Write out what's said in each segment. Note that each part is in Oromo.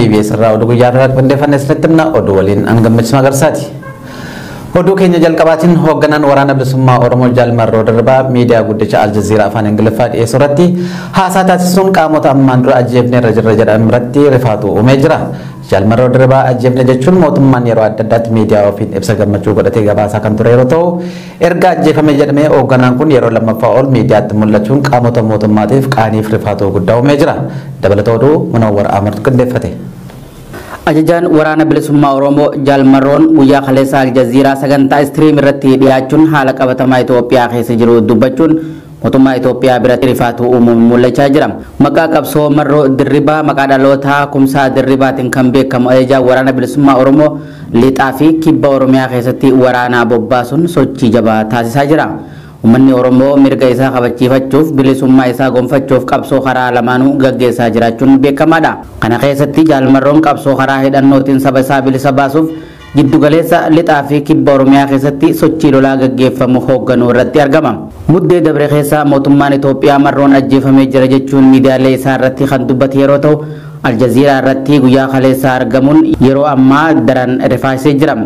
EBS irraa oduu guyyaa irraa qindeeffanne isinitti himna. Oduu waliin an Gammachuu Magarsaati. Oduu keenya jalqabaatiin hoogganaan waraana bilisummaa Oromoo Jaal Marroo Dirribaa miidiyaa guddicha Aljazeeraa afaan Ingiliffaa dhiyeessuu irratti haasaa taasisuun qaamota ammaan dura ajjeefne irra jirra jedhan irratti rifaatu uumee jira. Jaal Marroo Dirribaa ajjeefne jechuun mootummaan yeroo adda addaatti miidiyaa ofiin ibsa gammachuu godhatee gabaasaa kan ture yeroo ta'u, erga ajjeefame jedhamee hoogganaan kun yeroo lammaffaa ol miidiyaatti mul'achuun qaamota mootummaatiif qaaniif rifaatuu guddaa uumee jira. Dabalata oduu Munawwar Ahmad qindeeffate. Ajajaan waraana bilisummaa Oromoo Jaal Marroon guyyaa kaleessa Aljazeeraa sagantaa istiriim irratti dhiyaachuun haala qabatamaa Itoophiyaa keessa jiru dubbachuun mootummaa Itoophiyaa biratti rifaatuu uumuun mul'achaa jira. Maqaa qabsoo Marroo Dirribaa maqaa dhalootaa Kumsaa Dirribaatiin kan beekamu ajajaan waraana bilisummaa Oromoo lixaa fi kibba Oromiyaa keessatti waraanaa bobbaasuun sochii jabaa taasisaa jira. Uummanni Oromoo mirga isaa kabachiifachuuf bilisummaa isaa gonfachuuf qabsoo karaa lamaanuu gaggeessaa jiraachuun beekamaadha. Kana keessatti Jaal Marroon qabsoo karaa hidhannootiin saba isaa bilisa baasuuf giddugaleessa lixaa fi kibba Oromiyaa keessatti sochii lolaa gaggeeffamu hoogganuu irratti argama. Muddee dabre keessa mootummaan Itoophiyaa Marroon ajjeefamee jira jechuun miidiyaalee isaa irratti kan dubbate yeroo ta'u, Aljazeeraa irratti guyyaa kaleessaa argamuun yeroo ammaa daran rifaasisee jira.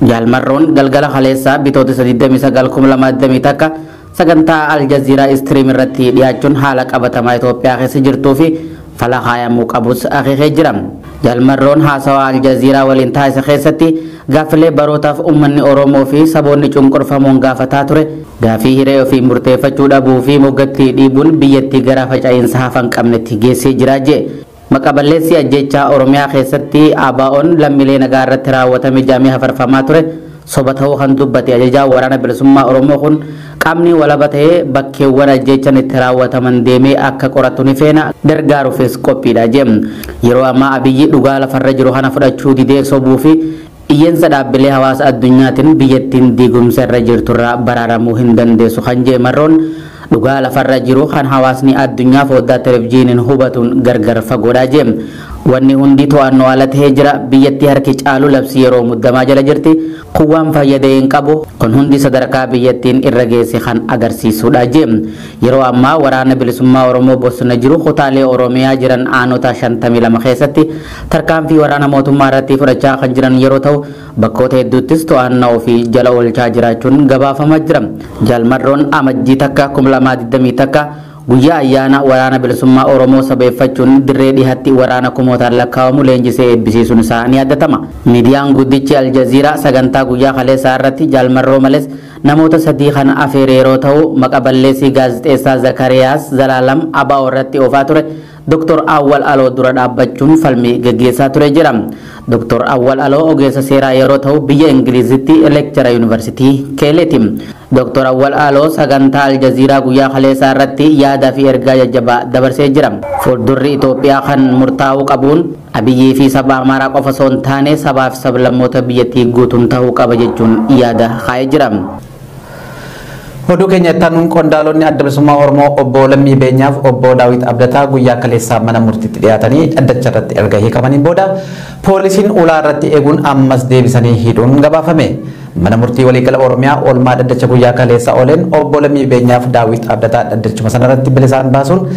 Jaal Marroon galgala kaleessaa bitootessa 29 2021 sagantaa Aljazeeraa istiriim irratti dhiyaachuun haala qabatamaa Itoophiyaa keessa jirtuu fi fala kaayamuu qabus akeekee jira. Jaal Marroon haasawaa Aljazeeraa waliin taasise keessatti gaaffilee barootaaf uummanni Oromoo fi saboonni cunqurfamuun gaafataa ture gaafii hiree ofii murteeffachuu dhabuu fi moggatti dhiibuun biyyattii gara faca'iinsa hafa hin qabnetti geessee jira jee. Maqaballeessi ajjechaa Oromiyaa keessatti ABO'n lammiilee nagaa irratti raawwatame jaamee hafarfamaa ture soba ta'uu kan dubbate ajajaa waraana bilisummaa Oromoo kun qaamni walaba ta'ee bakkeewwan ajjechaan itti raawwataman deemee akka qoratu ni feena, gargaaruufis qophiidha jee. Yeroo ammaa Abiyyi dhugaa lafarra jiru kana fudhachuu didee sobuu fi iyyensa dhaabbilee hawaasa addunyaatiin biyyattiin diigumsa irra jirturraa baraaramuu hin dandeessu kan jee Marroon dhugaa lafarra jiru kan hawaasni addunyaa foddaa televizyiiniin hubatuun gargar fagoodha jee. Wanni hundi to'annoo ala ta'ee jira, biyyattii harki caalu labsi yeroo muddamaa jala jirti, kuwwaan fayyadee hin qabu, kun hundi sadarkaa biyyattiin irra geesse kan agarsiisudha jee. Yeroo ammaa waraana bilisummaa Oromoo bosona jiru kutaalee Oromiyaa jiran aanota 52 keessatti tarkaanfii waraana mootummaa irratti fudhachaa kan jiran yeroo ta'u, bakkoota hedduuttis to'annoo ofii jala oolchaa jiraachuun gabaafamaa jira. Jaal Marroon amajjii takka 2021 guyyaa ayyaana waraana bilisummaa Oromoo sabeeffachuun dirree dhihaatti waraana kumootaan lakkaa'amu leenjisee eebbisiisuun isaa ni yaadatama. Miidiyaan guddichi Aljazeeraa sagantaa guyyaa kaleessaa irratti Jaal Marroo malees namoota sadii kan afeere yeroo ta'u, maqa balleessii gaazexeessaa Zakariyaas Zalaalam ABO irratti oofaa ture Dr. Awwal Aloo dura dhaabbachuun falmii gaggeessaa ture jira. Dr. Awwal Aloo ogeessa seeraa yeroo ta'u biyya Ingilizitti leekchara yuunivarsiitii Keeleeti. Dr. Awwal Aloo sagantaa Aljazeeraa guyyaa kaleessaa irratti yaada fi ergaa jajjabaa dabarsee jira. Fuuldurri Itoophiyaa kan murtaa'uu qabuun Abiyyii fi saba Amaaraa qofa osoo hin taane sabaa fi sablammoota biyyattii guutuun ta'uu qaba jechuun yaada kaa'ee jira. Oduu keenya itti aanuun qondaalonni adda bilisummaa Oromoo obbo Lammii Beenyaaf obbo Daawit Abdataa guyyaa kaleessaa mana murtiitti dhiyaatanii dhaddacha irratti erga hiikamanii booda poolisiin ulaa irratti eeguun ammas deebisanii hidhuun gabaafame. Mana murtii waliigala Oromiyaa oolmaa dhaddacha guyyaa kaleessaa ooleen obbo Lammii Beenyaaf Daawit Abdataa dhaddachuma sanarratti bilisaan baasuun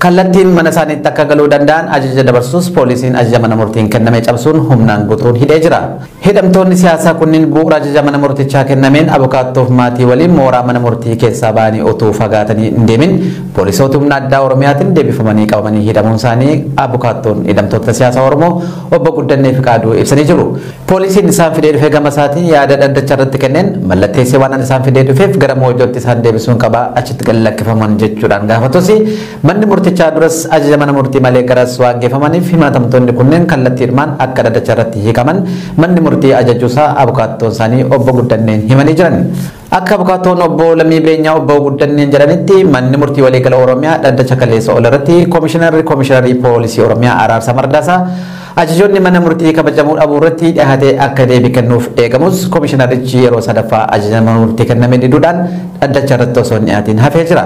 kallattiin mana isaaniitti akka galuu danda'an ajaja dabarsus poolisiin ajaja mana murtiin kenname cabsuun humnaan guutuun hidhee jira. Hidhamtoonni siyaasaa kunniin bu'uura ajaja mana murtichaa kennameen abukaattoof maatii waliin mooraa mana murtii keessaa ba'anii utuu fagaatanii hin deemin poolisoota humna addaa Oromiyaatiin deebifamanii qabamanii hidhamuun isaanii abukaattoon hidhamtoota siyaasaa Oromoo obbo Guddannee Fiqaaduu ibsanii jiru. Poolisiin isaan fidee dhufe gama isaatiin yaada dhaddacha irratti kenneen mallatteessee waan isaan fidee dhufeef gara moojootti isaan deebisuun qabaa achitti gad lakkifaman jechuudhaan gaafatus manni murtichaa duras ajaja mana murtii malee garas waan geeffamaniif himatamtoonni kunneen kallattiidhumaan akka dhaddacha irratti hiikaman manni murtii ajajuusaa abukaattoon isaanii obbo Guddanneen himanii jiran. Akka abukaattoon obbo Lammii Beenyaa obbo Guddanneen jedhanitti manni murtii waliigala Oromiyaa dhaddacha kaleessa ol irratti koomishinarri poolisii Oromiyaa Araarsaa Mardaasaa ajajoonni mana murtii kabajamuu dhabuu irratti dhiyaatee akka deebii kennuuf eegamus koomishinarichi yeroo sadaffaa ajaja mana murtii kenname diduudhaan dhaddacha irratti osoo hin dhiyaatiin hafee jira.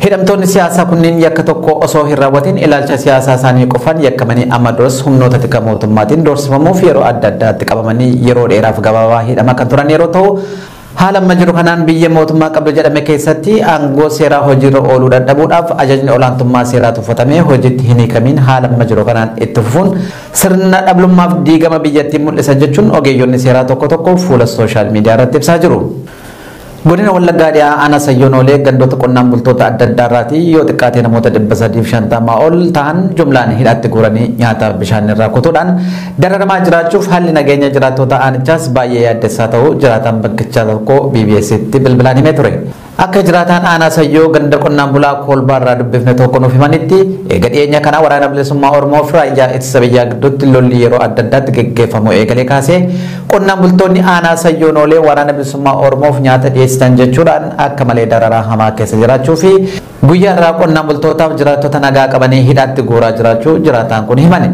Hidhamtoonni siyaasaa kunneen yakka tokko osoo hin raawwatin ilaalcha siyaasaa isaanii qofaan yakkamanii amma duras humnoota tika mootummaatiin doorsifamuuf yeroo adda addaatti qabamanii yeroo dheeraaf gabaabaa hidhamaa kan turan yeroo ta'u, Haala amma jiru kanaan biyya mootummaa qabdu jedhame keessatti aangoo seeraa hojiirra ooluu dadhabuudhaaf ajajni olaantummaa seeraa tuffatamee hojiitti hin hiikamiin haala amma jiru kanaan itti fufuun sirna dhablummaaf diigama biyyattii mul'isa jechuun ogeeyyonni seeraa tokko tokko fuula sooshaal miidiyaa irratti ibsaa jiru. Godina Wallaggaa dhiyaa aanaa Sayyoon Oolee gandoota qonnaan bultoota adda addaa irraatii yoo xiqqaate namoota 350 ol ta'an jumlaan hidhaatti guuranii nyaata bishaan irraa kutuudhaan dararamaa jiraachuuf haalli nageenya jiraattota aanichaas baay'ee yaaddessaa ta'uu jiraataan bakkichaa tokko BBS'tti bilbilaan himee ture. Akka jiraataan aanaa Sayyoo ganda qonnaan bulaa Koolbaa irraa dubbifne tokko nuuf himanitti eega dhiyeenya kana waraana bilisummaa Oromoo fi raayyaa ittisa biyyaa gidduutti lolli yeroo adda addaatti geggeeffamu eegalee kaasee qonnaan bultoonni aanaa Sayyoon Oolee waraana bilisummaa Oromoof nyaata dhiyeessitan jechuudhaan akka malee dararaa hamaa keessa jiraachuu fi guyyaa irraa qonnaan bultootaaf jiraattota nagaa qabanii hidhaatti guuraa jiraachuu jiraataan kun himani.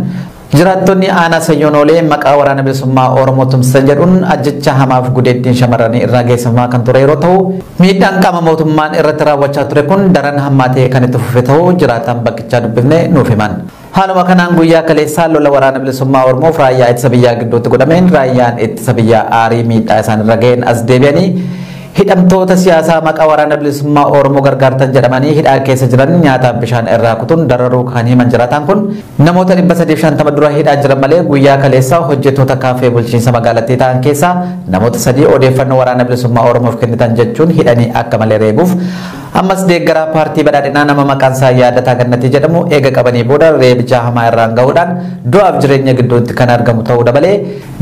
Jiraattonni aanaa Sayyoon Oolee maqaa waraana bilisummaa Oromoo tumsisan jedhuun ajjecha hamaaf gudeettiin shamarranii irraa geessifamaa kan ture yeroo ta'u miidhaan qaama mootummaan irratti raawwachaa ture kun daran hammaatee kan itti fufe ta'uu jiraataan bakkichaa dubbifne nuuf himan. Haaluma kanaan guyyaa kaleessaa lola waraana bilisummaa Oromoo fi raayyaa ittisa biyyaa gidduutti godhameen raayyaan ittisa biyyaa aarii miidhaa isaan irra ga'een as deebi'anii hidhamtoota siyaasaa maqaa waraana bilisummaa Oromoo gargaartan jedhamanii hidhaa keessa jiran nyaataaf bishaan irraa kutuun dararuu kan himan jiraataan kun namoota 350 dura hidhaa jiran malee guyyaa kaleessaa hojjettoota kaafee bulchiinsa magaalattii ta'an keessaa namoota 3 odeeffannoo waraana bilisummaa Oromoof kennitan jechuun hidhanii akka malee reebuuf ammas deeggaraa paartii badhaadhinaa nama maqaan isaa Yaadataa Gannatii jedhamu eega qabanii booda reebicha hamaa irraan gahuudhaan du'aaf jireenya gidduutti kan argamu ta'uu dabalee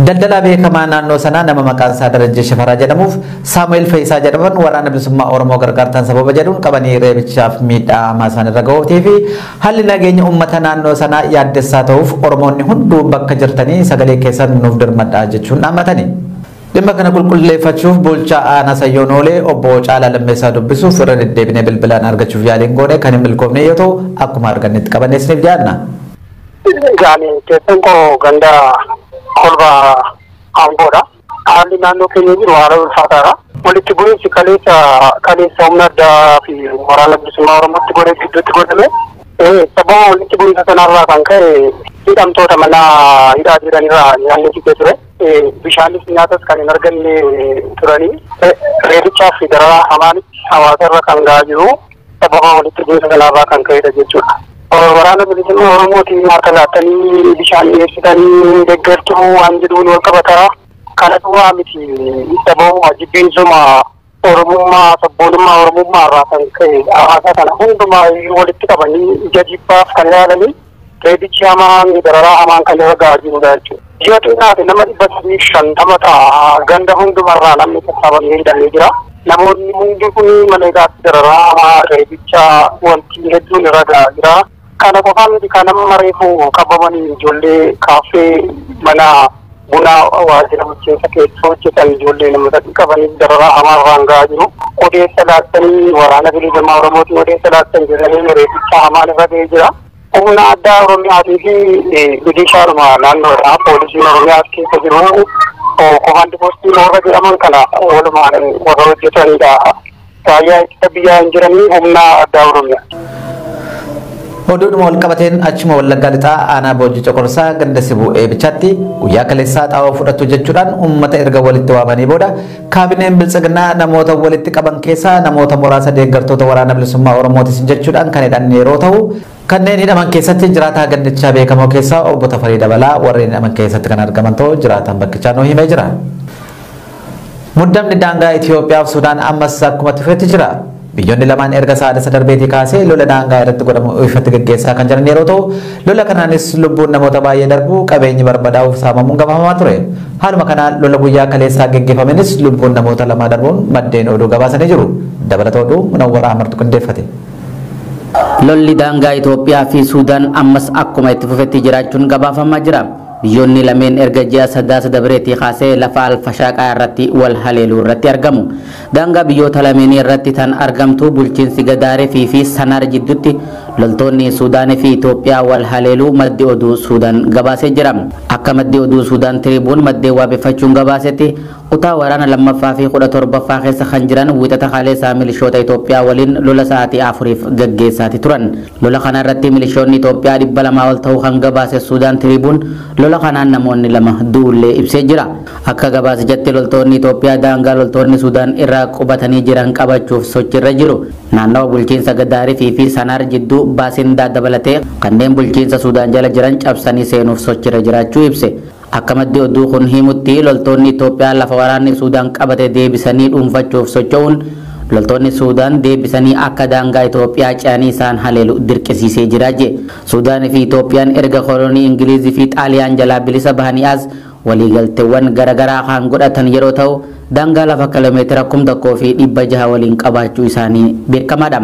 daldalaa beekamaa naannoo sanaa nama maqaan isaa Darajjee Shafaraa jedhamuuf Saamu'eel Fayyisaa jedhaman waraana bilisummaa Oromoo gargaartan sababa jedhuun qabanii reebichaaf miidhaa hamaa isaan irra gahuutii fi haalli nageenya uummata naannoo sanaa yaaddessaa ta'uuf Oromoonni hunduu bakka jirtanii sagalee keessan nuuf dirmadhaa jechuun dhaammatani. Dhimma kana qulqulleeffachuuf bulchaa aanaa Sayyoon Oolee obbo Caalaa Lammeessaa dubbisuuf irra deddeebinee bilbilaan argachuuf yaaliin goone kan hin milkoofne yoo ta'u akkuma argannetti qabannee isiniif dhiyaanna. Gaani keessan koo ganda Kolbaa Amboodha. Haalli naannoo keenya jiru haala ulfaataadha. Walitti bu'iinsi kaleessa humna addaa fi waraana bilisummaa Oromootti godhe gidduutti godhame. Sababa walitti bu'iinsa sanarraa kan ka'e hidhamtoota mana hidhaa jiranirraa nyaanni fidee ture. Bishaanis nyaatas kan hin arganne turanii reebichaa fi dararaa hamaanitti hawaasarra kan gahaa jiru sababa walitti bu'iinsa sanarraa kan ka'edha jechuudha. Waraana bilisummaa Oromootiin nyaata laattanii bishaan dhiyeessitanii deeggartuu waan jedhuun wal qabataa. Kana duwwaa miti sababuma jibbiinsuma Oromummaa sabboonummaa Oromummaa irraa kan ka'e hawaasa kana hundumaa walitti qabanii ija jibbaaf kan ilaalanii reebichi hamaan dararaa hamaan kan irra gahaa jirudha jechuudha. Ji'a xinnaate nama 350 ta'a ganda hundumarraa namni sassaabamee hidhamee jira. Namoonni hundi kun mana hidhaatti dararaa hamaa reebicha wanti hedduun irra gahaa jira. Kana qofaan miti kan amma reefu qabamanii ijoollee kaaffee mana bunaa waajjira bulchiinsa keessa hojjetan ijoollee namoota qabanii dararaa hamaa irraan gahaa jiru. Odeessa laattanii waraana bilisummaa Oromootiin odeessa laattan jedhanii reebicha hamaan irra ga'ee jira. Humna addaa Oromiyaatii fi milishaadhuma naannoodha. Poolisiin Oromiyaa keessa jiru komaandi poostii warra jedhaman kana walumaan warra hojjetanidha. Raayyaa ittisa biyyaa hin jiranii humna addaa Oromiyaa. Oduudhuma wal qabateen achuma Wallaggaa lixaa aanaa Boojii Coqorsaa ganda Sibuu Eebichaatti guyyaa kaleessaa xaa'oo fudhatu jechuudhaan uummata erga walitti waamanii booda kaabineen biltsiginnaa namoota walitti qaban keessaa namoota muraasa deeggartoota waraana bilisummaa Oromootis jechuudhaan kan hidhan yeroo ta'u kanneen hidhaman keessatti jiraataa gandichaa beekamoo keessaa obbo Tafarii Dabalaa warreen hidhaman keessatti kan argaman ta'uu jiraataan bakkichaa nuu himee jira. Muddamni daangaa Itoophiyaa fi Sudaan ammas akkuma tufetti jira. Biyyoonni lamaan erga saadasa darbeetii kaasee lola daangaa irratti godhamu ifatti gaggeessaa kan jiran yeroo ta'u lola kanaanis lubbuun namoota baay'ee darbu qabeenyi barbadaa'uuf saamamuun gabaafamaa ture. Haaluma kanaan lola guyyaa kaleessaa gaggeeffamenis lubbuun namoota lamaa darbuun maddeen oduu gabaasanii jiru. Dabalata oduu Munawwaraa Amartu qindeeffate. Lolli daangaa Itoophiyaa fi Suudaan ammas akkuma itti fufetti jiraachuun gabaafamaa jira. Biyyoonni lameen erga ji'a sadaasa dabareetii kaasee lafa alfashaaqaa irratti wal haleeluu irratti argamu. Daangaa biyyoota lameenii irratti tan argamtu bulchiinsi Gadaaree fi Sanaar jidduutti loltoonni Suudaanii fi Itoophiyaa wal haleeluu maddi oduu Suudaan gabaasee jira. Akka maddi oduu Suudaan Tiribuun maddeen waabeffachuun gabaasetti Kutaa waraana 2ffaa fi 17ffaa keessa kan jiran wiixata kaleessaa milishoota Itoophiyaa waliin lola sa'aatii 4f gaggeessaati turan. Lola kana irratti milishoonni Itoophiyaa 200 ol ta'uu kan gabaase Suudaan Tiribuun lola kanaan namoonni 2 du'ullee ibsee jira. Akka gabaasichatti loltoonni Itoophiyaa daangaa loltoonni Suudaan irraa qubatanii jiran qabachuuf sochiirra jiru. Naannawa bulchiinsa Gadaarifii fi Sanaar jidduu Baasindaa dabalatee kanneen bulchiinsa Suudaan jala jiran cabsanii seenuuf sochiirra jiraachuu ibse. Akka maddi oduu kun himutti loltoonni Itoophiyaa lafa waraanni Suudaan qabate deebisanii dhuunfachuuf socho'uun loltoonni Suudaan deebisanii akka daangaa Itoophiyaa ce'anii isaan haleelu dirqisiisee jira jee. Suudaanii fi Itoophiyaan erga kolonii Ingilizii fi Xaaliyaan jalaa bilisa bahanii as waliigalteewwan garaagaraa kan godhatan yeroo ta'u daangaa lafa kiiloomeetira 1600 waliin qabaachuu isaanii beekamaadha.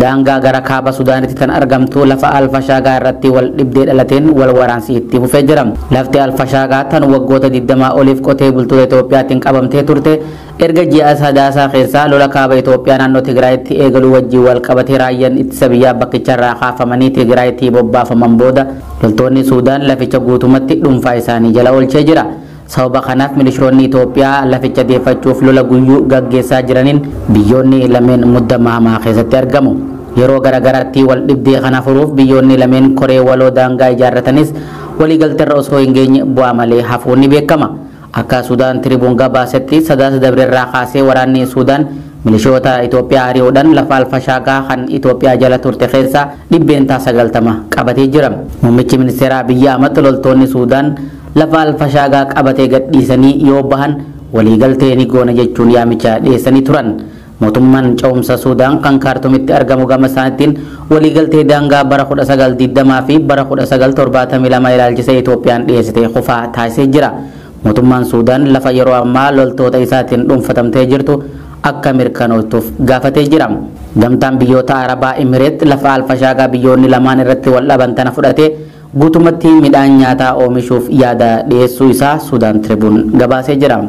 Daangaa gara kaaba Suudaanitti kan argamtu lafa Alfashaagaa irratti wal dhibdee dhalateen wal waraansi itti fufee jira. Lafti Alfashaagaa tan waggoota 20 oliif qotee bultoota Itoophiyaatiin qabamtee turte erga ji'a sadaasaa keessaa lola kaaba Itoophiyaa naannoo Tigraayitti eegaluu wajjin wal qabatee raayyaan ittisa biyyaa bakkicharraa kaafamanii Tigraayitti bobbaafaman booda loltoonni Suudaan laficha guutumatti dhuunfaa isaanii jala oolchee jira. Sababa kanaaf milishoonni Itoophiyaa laficha deeffachuuf lola guyyuu gaggeessaa jiraniin biyyoonni lameen muddama hamaa keessatti argamu. Yeroo garaagaraatti wal dhibdee kana furuuf biyyoonni lameen koree waloo daangaa ijaarratanis waliigalteerra osoo hin geenye bu'aa malee hafuun ni beekama. Akka Suudaan Tiribuun gabaasetti sadaasa dabreerraa kaasee waraanni Suudaan milishoota Itoophiyaa ari'uudhaan lafa Alfashaagaa kan Itoophiyaa jala turte keessaa 90% qabatee jira. Muummichi ministeeraa Abiyyi Ahmad loltoonni Suudaan lafa Alfashaagaa qabatee gadhiisanii yoo bahan waliigaltee ni goona jechuun yaamicha dhiyeessanii turan. Mootummaan ce'umsa Suudaan kan Kaartumitti argamu gama isaaniitiin waliigaltee daangaa bara 1920 fi bara 1972 ilaalchisee Itoophiyaan dhiyeessite kufaa taasisee jira. Mootummaan Suudaan lafa yeroo ammaa loltoota isaatiin dhuunfatamtee jirtu akka mirkanooftuuf gaafatee jira. Gamtaan biyyoota Arabaa Imireet lafa Alfashaagaa biyyoonni lamaan irratti wal dhaban tana fudhatee guutumatti midhaan nyaataa oomishuuf yaada dhiyeessuu isaa Suudaan Tiribuun gabaasee jira.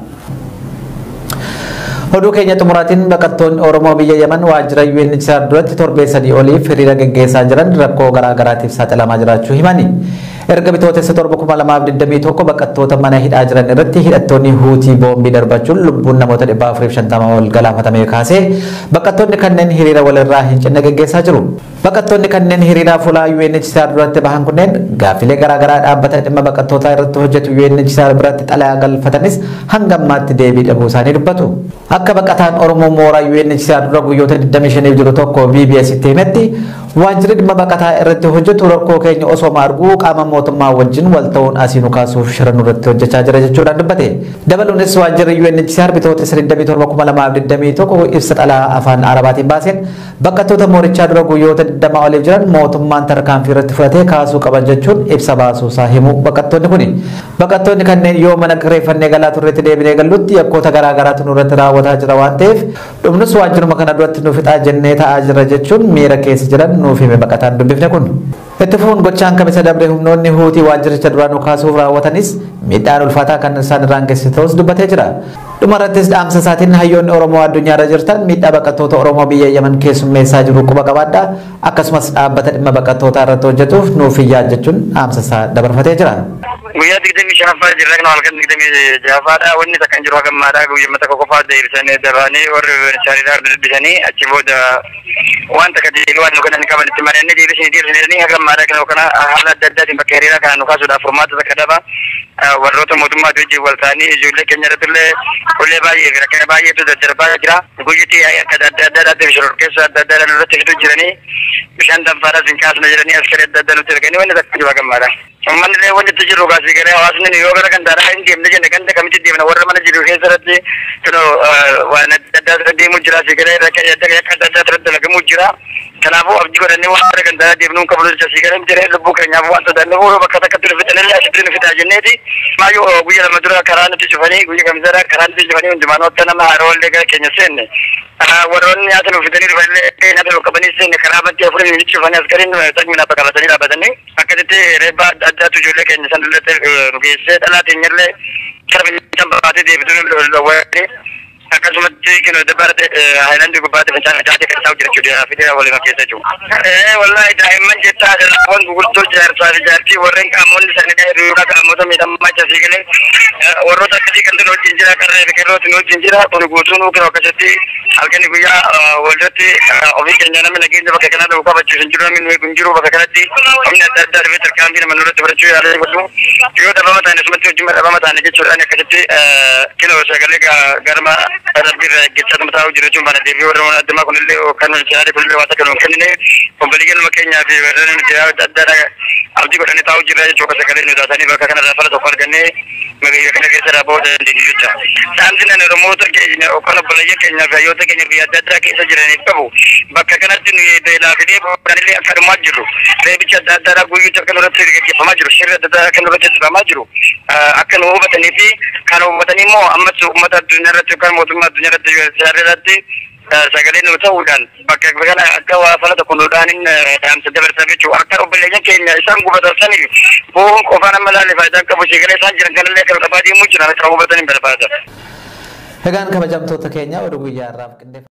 Oduu keenya xumuraatiin baqattoonni Oromoo biyya Yaman waajjira UNHCR duratti torbee 3 oliif hiriira gaggeessaa jiran rakkoo garaagaraatiif saaxilamaa jiraachuu himani. Erga bitootessa 7 2021 baqattoota mana hidhaa jiran irratti hidhattoonni Huutii boombii darbachuun lubbuun namoota 450 ol galaafatame kaasee baqattoonni kanneen hiriira walirraa hin cinne gaggeessaa jiru. Baqattoonni kanneen hiriira fuula UNHCR duratti bahan kunneen gaaffilee garaagaraa dhaabbata dhimma baqattootaa irratti hojjetu UNHCR biratti xalayaa galfatanis hanga ammaatti deebii dhabuu isaanii dubbatu. Akka baqataan Oromoo mooraa UNHCR dura guyyoota 25 jiru tokko BBS itti himetti waajjirri dhimma baqataa irratti hojjetu rakkoo keenya osoo arguu qaama mootummaa wajjin wal ta'uun asii nu kaasuuf shira nurratti hojjechaa jira jechuudhaan dubbate. Dabaluunis waajjirri UNHCR bitootessa 27 2021 ibsa xalayaa afaan Arabaatiin baaseen baqattoota moorichaa dura guyyoota 20 oliif jiran mootummaan tarkaanfii irratti fudhatee kaasuu qaba jechuun ibsa baasuu isaa himu baqattoonni kuni. Baqattoonni kanneen yoo mana kireeffannee galaa turretti deebinee gallutti yakkoota garaagaraatu nurratti raawwataa jira waan ta'eef dhumnus waajjiruma kana duratti nu fixaa jennee taa'aa jira jechuun miira keessa jiran nuuf hime baqataan dubbifne kun. Itti fufuun gochaan kamisa dabre humnoonni Huutii waajjiricha duraa nu kaasuuf raawwatanis miidhaan ulfaataa kan isaan irraan geessise ta'us dubbatee jira. Dhumarrattis dhaamsa isaatiin hayyoonni Oromoo addunyaarra jirtan miidhaa baqattoota Oromoo biyya Yaman keessummeessaa jiru quba qabaadha. Akkasumas dhaabbata dhimma baqattootaa irratti hojjetuuf nuuf iyyaa jechuun dhaamsa isaa dabarfatee jira. Guyyaa 25ffaa jirra kan halkan 26ffaadha. Wanni takka hin jiru hagammaadha. Guyyuma tokko qofaa deebisanii dabaanii warri isaaniidhaa dubbisanii achi booda waan takka deebii waan nu kennan qaban itti mari'annee deebisanii deebisanii hagammaadha kan kana haala adda addaatiin bakka hiriiraa kana nu kaasuudhaaf furmaata takka daba. Warroota mootummaa wajjin wal ta'anii ijoollee keenya irratti illee ulee baay'ee fi rakkina baay'eetu daddarbaa jira. Guyyitti akka adda addaadhaatti shororkeessa adda addaadhaan irratti fiduu jiranii bishaan danfaadhaas hin kaasna jedhanii askarii adda addaa nutti erganii wanni takka jiru hagammaadha. Uummanni illee wanti itti jiru kaasii galee hawaasni yoo gara gandaadhaa hin deemne jenne ganda kamitti deemna warra mana jiru keessa irratti waan adda addaa deemuu jira asii galee rakkina adda addaa irratti dalagamuu jira. Kanaafuu abdii godhannee waan gara gandaa deemnuu hin qabnu jecha asii galee jiree lubbuu keenyaaf waan sodaannuuf bakka takkatti nu fixanillee asitti nu fixaa jenneeti. Maayyoo guyya lama dura karaa nutti cufanii guyya kamisaadhaa karaa nutti cufanii hundumaan akka nama haroollee gara keenya seenne. Warroonni nyaata nu fidanii dhufanillee nyaata nu qabanii seenne karaa bantii afurii nutti cufanii askariin tagmi lafa qabatanii dhaabbatanii akkasitti reebba adda addaatu ijoollee keenya san illee nu geessee dhalaa teenyallee kara biyyaan baatee deebituu nu dhowwanii akkasumatti kinu dabarate haayilaandii gubbaatti fincaan fincaatee kan isaa hojjechuu fidee waliin keessa jechuudha. Wallaahi daa'imman jettaa dhalaawwan gurguddoo jaarsaa fi jaartii warreen qaamonni isaanii hiriiruu qaamota miidhamaa chasii galee Warroota akkasii kan nu wajjin jira, qarree fi qeerrooti nu wajjin jira. Kun guutuun kan akkasitti halkanii guyyaa walirratti ofii keenya namni nageenya bakka kanaa dhufu kabachiisu hin jiru, namni nu eegu hin jiru. Bakka kanatti humni adda addaa dhufee tarkaanfii nama nurratti fudhachuu yaalee godhu yoo dhabama taane asumatti wajjin dhabama taane jechuudhaan akkasitti kinoo sagalee garma rabbi irraa eeggachaa taa'uu jiru jechuun bana deebii warra addamaa kunillee kan siyaadee kunillee waan takka nu hin kennine obboleeyyan nama keenyaa fi warreen nuti adda addaa abdii godhanii taa'uu jirra jechuudha. Sagalee nu taasisanii bakka kanarraa fala tokko argannee magariisa kana keessa irraa bahuu dandeenyu jecha. Saamsi nan Oromoota keenya yookaan obboleeyyan keenyaa fi hayyoota keenya biyya adda addaa keessa jiraniif qabu bakka kanatti nu beelaa fi dheeboodhaan akka dhumaa jirru, reebicha adda addaa guyyuutti akka nurratti gaggeeffamaa jiru, shirri adda addaa akka nurratti hojjetamaa jiru akka nu hubatanii fi kan hubatanii immoo ammas uummata addunyaa irratti yookaan mootummaa addunyaa irratti irratti sagalee nu ta'uudhaan bakka kana akka waa fala tokko nuudhaan dhaamsa dabarsaa jechuudha. Akka obboleeyyan keenya isaan gubatan saniif bu'uun qofaan amma laalle faayidaa qabu, sagalee isaan jiran kanallee akka dhabaa deemuu jiran akka hubatan hin barbaada. Egaan kabajamtoota keenya, oduu guyyaa irraaf qindeeffame.